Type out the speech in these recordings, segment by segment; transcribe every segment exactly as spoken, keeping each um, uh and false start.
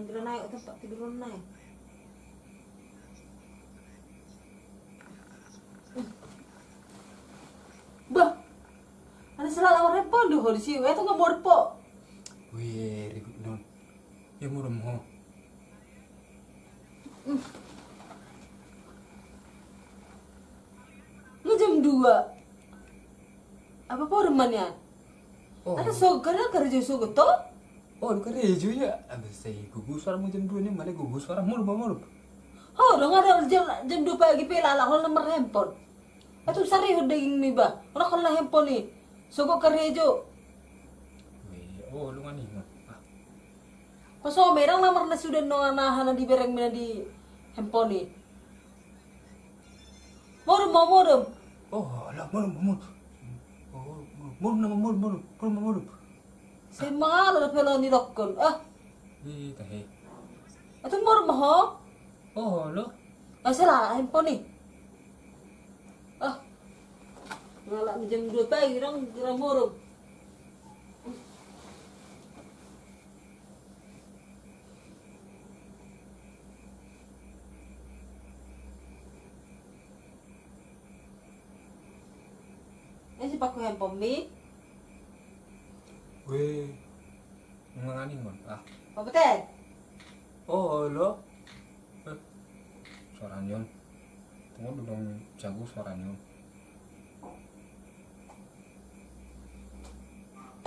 Udah naik tempat tidur naik. Bah. Ada selalu orang pon do ho di sini. Itu nggak mau po. Wih, ribut non. Ya murem ho. Lu jam dua. Apa po rumahnya? Oh. Ada so, karena kerja so gitu. Oh, lu karejo ya? Ada sai gogo suaramu jam dua ni, malah gogo suaramu, murba, murba. Ho, dong ada jam, jam dua pagi pe lala, hol nomor handphone. Itu sari ho daging ni bah. Ora hol na handphone ni. Sogo karejo. Weh, oh, lu ngani, Mon. Ah. Pas ho merang nomor na sudah no ana hana di bereng mina di handphone ni. Modom, modom. Oh, alah, modom, modom. Oh, modom, modom, modom, modom, modom. Sai mangalo dope laho nidokkon, ah. Ih, tahe. Atu modom ho? Oh, lo. Ah, sala, handphone ni. Ah. Ngalak jam dua pagi, dong, kira modom. Ini si paku handphone mi. Weh, nunga ngani, Mon. Ah. Apa teh? Oh, lo. Eh, suara ni on. Tunggu dulu dong, jago suara ni on.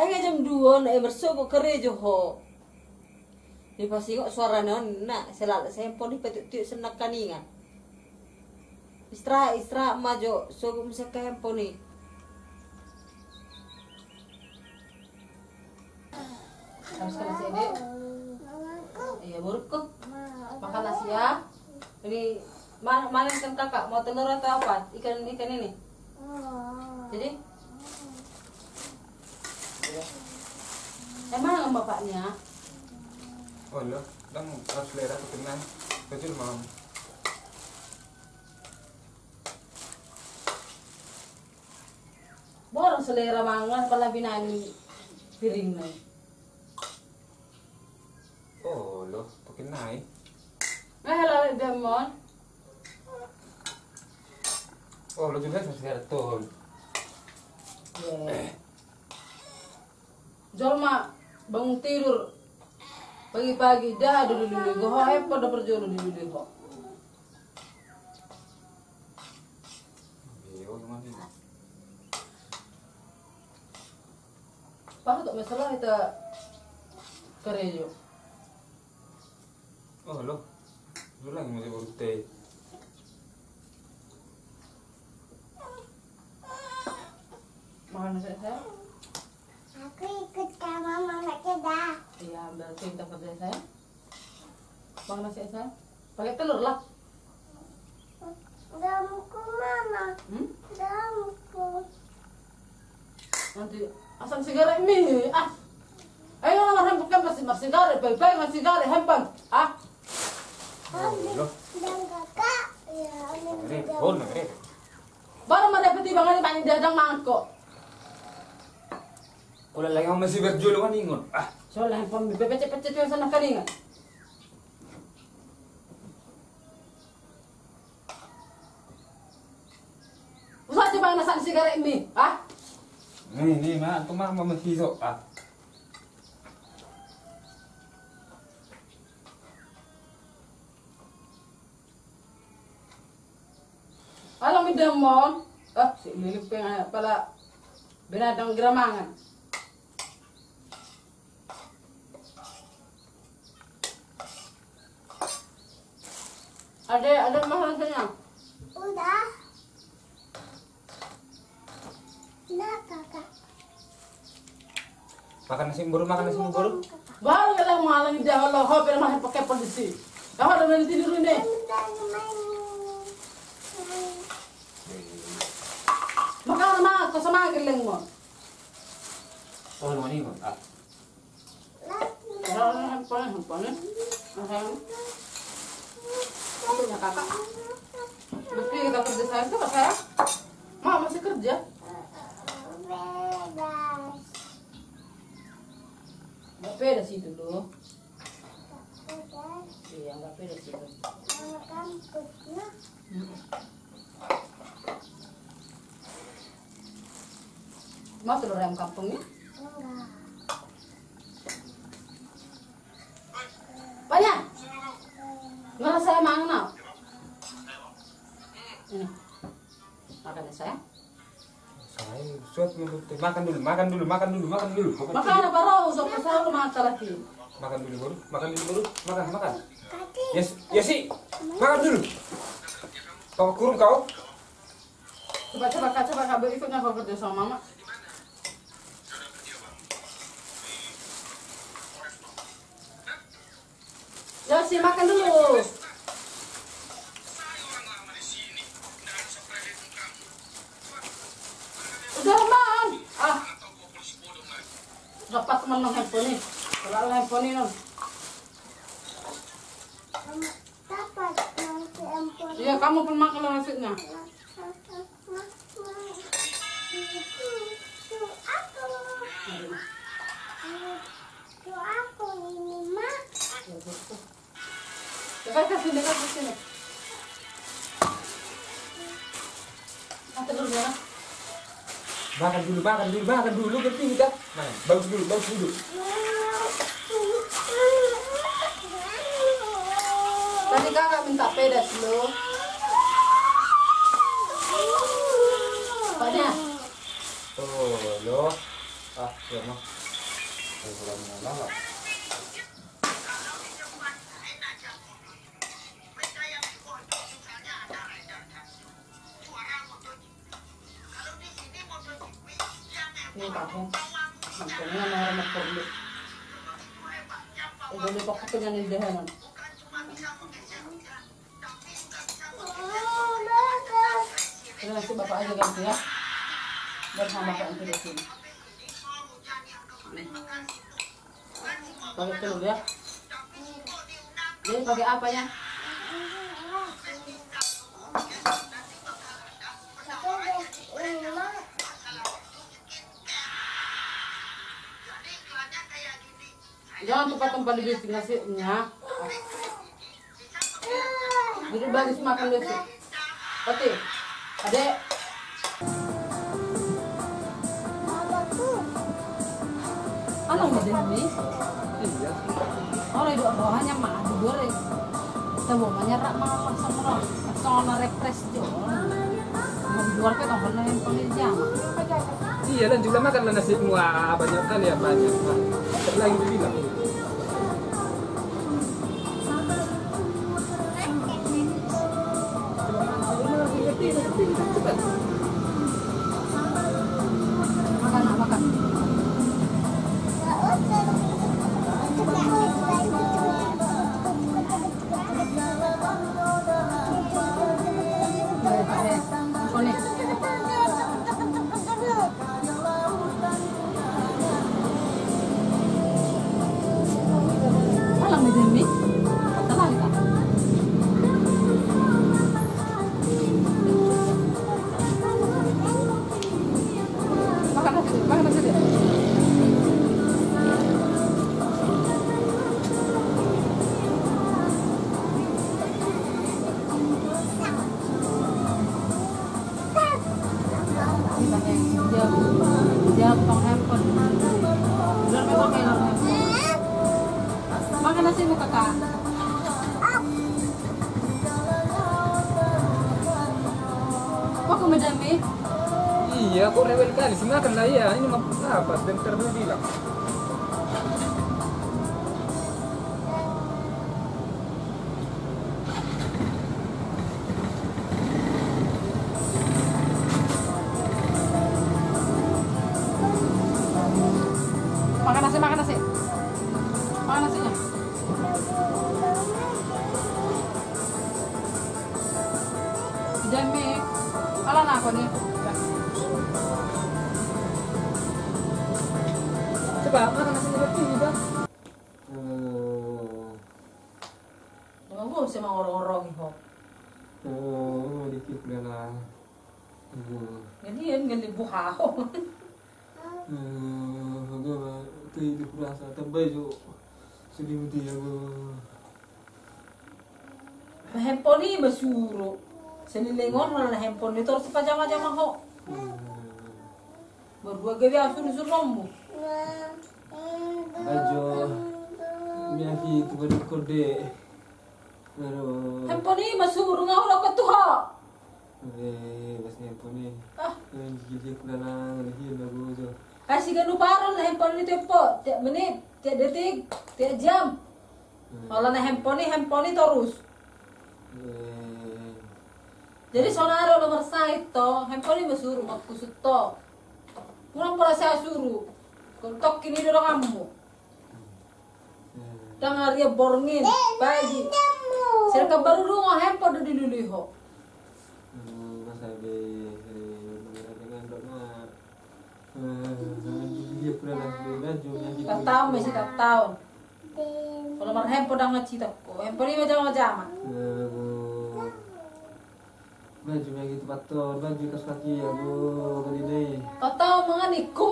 Ai jam dua na, eh, marsogo karejo ho. Dipasingot suara ni on, na, selalu sai handphone ni patiuk-tiuk sian nangkaningan. Istirahat, istirahat ma jo, sogo ma sian handphone ni. Habis ka nasi, Dek? Iya, buruk ko. Makan nasi ya. Ini ma-, mana ikan kakak? Mau telur atau apa? Ikan, ikan ini. Jadi? Iya. Emang bapaknya? Oh, lo, dang harus lera tu kenang. Kecil, Mam. Borong selera mangan pala binani piring nai. Oh, lo, pakai nai. Eh, lo, Demon. Oh, lo juga selera tol. Iya. Jolma bangun tidur pagi-pagi, da dulu dulu go ho, hepa da perjolo dulu dulu ho. Pahutuk masalah ita karejo. Oh, lo. Lo lagi masih baru teh. Makan nasi, sayang. Aku ikut sama mama kerja. Iya, berarti kita kerja, sayang. Makan nasi, sayang. Pakai telur lah. Dalamku, mama. Hmm? Dalamku. Nanti asam sigaret mi, ah. Ayo, mama, handphone kan masih, masih sigaret, baik-baik masih sigaret, handphone, ah. Ambil dan kakak, ya, ambil. Baru merepet ibangan ini, paling dadang mangkok. Kalau lagi masih berjual kan ingot, ah. Soalnya handphone mi pecet-pecet yang sana kan ingat. Usaha coba na asam sigaret mi, ah? Ni, ni, ma, tu ma, ma, ma, hizo, ah. Alam idamon, ah, si lilik peng, ah, pala binatang geramangan. Ada, ada makan rasanya? Udah. Nah, kakak. Makan nasi bubur, makan nasi bubur. Baru ya lah, malam ini dah, Allah, hampir masih pakai polisi. Tahu ada main tidur ini. Makan, makan, kau sama geleng, Mon. Oh, lu ini, Mon. Ah. Nah, nah, handphone, handphone. Nah, sayang. Handphonenya kakak. Meski kita kerja, sayang, coba, sayang. Ma, masih kerja? Bebas. Nggak bebas itu, loh. Iya, nggak beda sih. Ayam kampung, ya? Mm-mm. Mau telur ayam kampungnya? Enggak. Banyak. Nggak rasa emang, no? Ini. Makan ya, sayang. Sayang, suat, makan dulu, makan dulu, makan dulu, makan dulu. Makan apa, Ro? Usah kesal, makan lagi. Makan dulu, baru. Makan dulu, baru. Makan, makan. Yes, Yesi. Makan dulu. Kau kurung kau. Coba, coba, coba, coba, ikut nggak kau kerja sama mama? Yosi, makan dulu. Udah, Man. Ah. Dapat teman nang handphone ini. Kalau handphone ini, non. Dapat nanti handphone. Iya, kamu pun makan nasitnya. Itu aku. Itu aku ini, Mak. Dekat ke sini, dekat ke sini. Makan dulu, ya. Makan dulu, makan dulu, makan dulu, berarti kita. Nah, bagus dulu, bagus dulu. Tadi kakak minta pedas, lo. Banyak. Tuh, lo. Ah, iya, mah. Tuh, kurang lama. Ini tahu. Maksudnya, mau orang perlu. Udah, dia pokoknya jangan didehanan. Terima kasih, Bapak aja ganti ya. Biar sama Bapak nanti di sini. Pakai telur ya. Jadi pakai apa ya? Jangan tumpah-tumpah di besi nasitnya. Jadi bagus makan besi. Oke. Adek. Alang di demi. Iya. Orang itu rohanya mah adu dore. Tahu banyak rak mah sama orang. Sama refresh. Di luar pe tongkol na yang paling jam. Iya, dan juga makan lah nasi semua, banyak kali ya, banyak. Lagi dibilang. Makan, nak makan. Makan nasi mu, Kakak. Kok aku medam, eh? Iya, kok rewel kali sih makan lah, iya. Ini mah apa? Bentar dulu bilang. Makan nasi, makan nasi. Makan nasinya. Demi, ala nako ni. Coba, makan nasi lebih juga. Eh. Emang gue mesti mengorong-orong, ho. Eh, dikit lah. Eh. Jadi, yang geli buhau. Eh, gue mah, itu, itu kurasa, tambah, Jo. Sedih mati ya, gue. Handphone i ma suru. Seliling on na handphone i torus pajama-jama ho. Marua gabe asu di surommu. Bajo. Miaki tu bani kode. Aduh. Handphone i ma suru nga hudok tu ho. Eh, bas handphone i. Ah. Yang gigi dia kudala ngelihin lagu jo. Asi ganup aron na handphone i tiap po, tiap menit, tiap detik, tiap jam. Alana handphone i, handphone i torus. Jadi sonari olo marsahit to, handphone i ma suru, markusut to. Unang pola sai suru. Tongkin i do donganmu. Dang arian borngin, pagi. Sirka baru dungo handphone do dilului ho. Tattaon ma si tattaon. Olo marhempo dang mancita ko. Hempo ni ma jama-jama. Baju ma gitu pator, baju kas kaki ya bu, kali ini. Tattaon mangan ikku.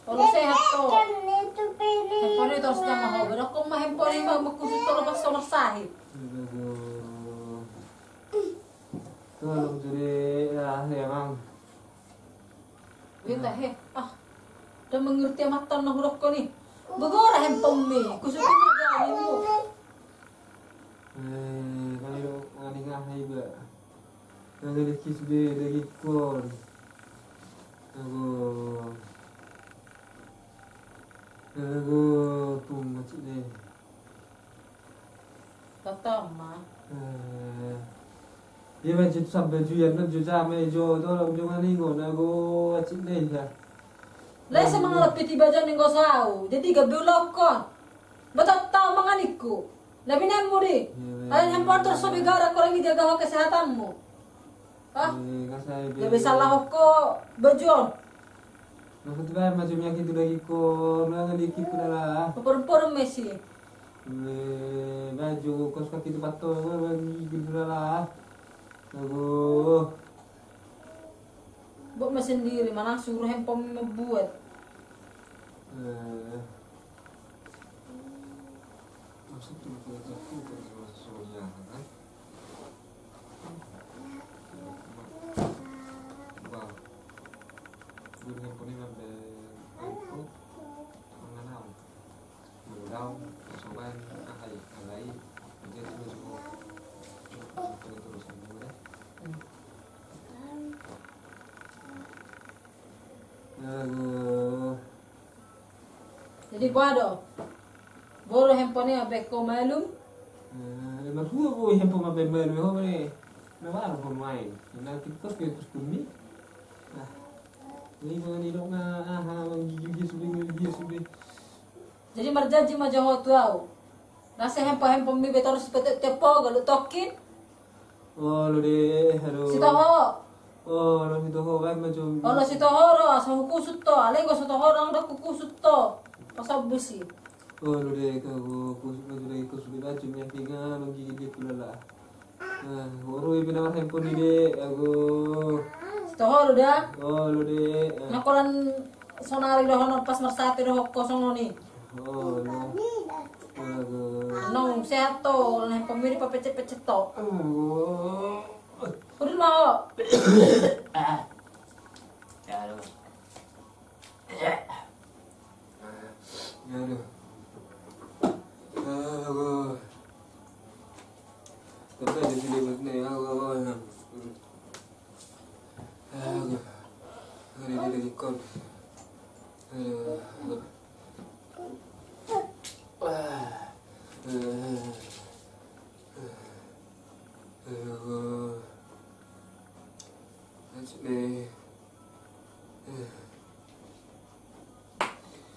Olo sehat to. Hempo ni torus jama ho. Berakon ma hempo ni ma makusut to lepas somar sahit. Tolong juri ya, ya mang. Beta he, ah. Dang mengerti amat na hudok ko ni. Begora hempo mi, kusut mi jani mu. Eh, kali lo ngani ngaha iba. Ngani kis be daging kon. Ago. Ago, pung macit deh. Tattaon ma. Dia macam tu sampai juyan dan juja mai jo tolong jo ngani ngo na go acit deh ya. Lai sama ngalap piti bajan ning go sau. Jadi gabe ulok kon. Betattaon mangan ikku. Na binaen mu di. Alai hempo torus so bigara ko lagi jaga ho kesehatanmu. Ah. Gabe salah ho ko baju on. Napa tu bae maju miak itu lagi ko ruangan di kiku dala. Porum-porum mesi. Baju kos kaki tu pato lagi gitu dala. Aduh. Buat ma sendiri, mana suruh handphone membuat. Maksud tu buat aku kan soalnya kan. Bang. Guru handphone ini ngambil aku mengenal. Mengenal, coba yang ahai, ahai. Jadi terus aku terus aku deh. Aduh. Jadi boha do? Boru handphone i ma baen ho malum? Eh, marhua ho handphone ma baen malum ho mane. Na baru ho main. Na TikTok ya terus kumi. Nah. Ini mani dok na aha manggigil dia sudah, manggigil dia sudah. Jadi marjanji ma jo ho tu au. Nasa hempo-hempo mi be torus pete tepo galu tokin. Olo de, aduh. Sitoho. Olo sitoho baen ma jo. Olo sitoho ro asa hukusut to. Alai go sitoho ro dang hukusut to. Pasobus i. Olo de, kago kusut ma jo de, kusut ma jo de, pinga manggigil dia kulala. Boru i pe na marhempo ni de, ago. Sitoho do da. Olo de. Na kolan sonari dohonon pas marsahit dohot kosong on i. Olo. Ago. Nong sehat to, na hempo mi di papecet-pecet to. Ago. Udah mau. Aduh. Aduh. Aduh. Tapi ada sini buat nih, aduh. Aduh. Hari ini dari kon. Aduh. Aduh. Aduh. Aduh.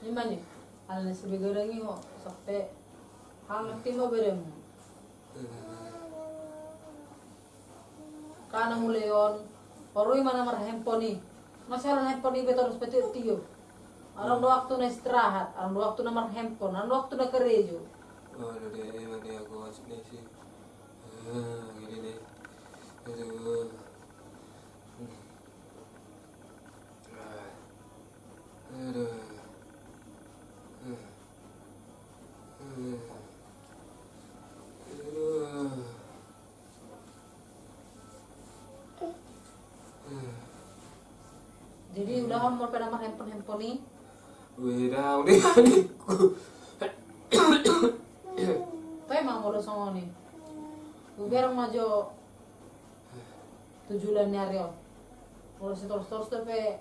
Ima ni, ala na sibegadang i ho, sampe hangat i ma badanmu. Kana mulai on, boru i ma na marhempo ni. Masa ala na hempo ni be torus patio-tio. Adong do waktu na istirahat, adong do waktu na marhempo, adong do waktu na karejo. Oh, ada dia, ima dia, aku masuk ni si. Ah, gini deh. Aduh. Aduh. Di udah homor pada mar handphone handphone ni. Wih, dah, udah, adikku. Tapi emang udah songon ni. Udah maju tujuh bulan ni Ariel. Kalau si terus-terus tuh pe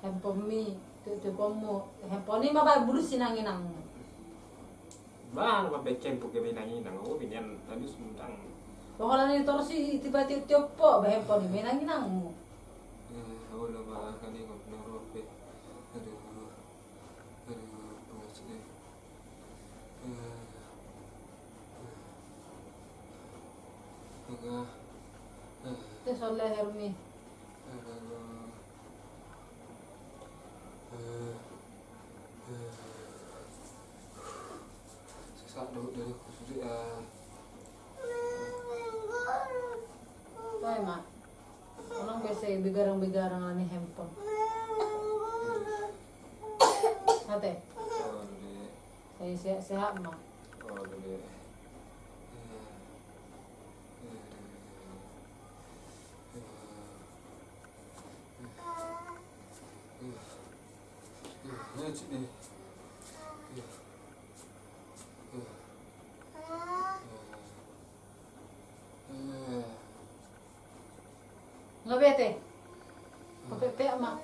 handphone mi, tuh, tuh komo, handphone ni mah baru bulu sinang-inang. Bah, nama becen puke benang inang, oh, binian tadi sundang. Pokoknya ni torsi tiba tiup tiup po, bah, handphone ni benang inang. Eh, oh, lo bah, kali ngop norope. Aduh, aduh, pengas deh. Eh, agak, eh. Itu soal leher mi. Aduh. Sesak dulu dari aku sudah, ah. Woi, Mak. Unang be sai begadang-begadang ala ni handphone. Ate. Oh, dulu. Sai sehat-sehat, Mak. Oh, dulu. Nga bete. Pape pe ama.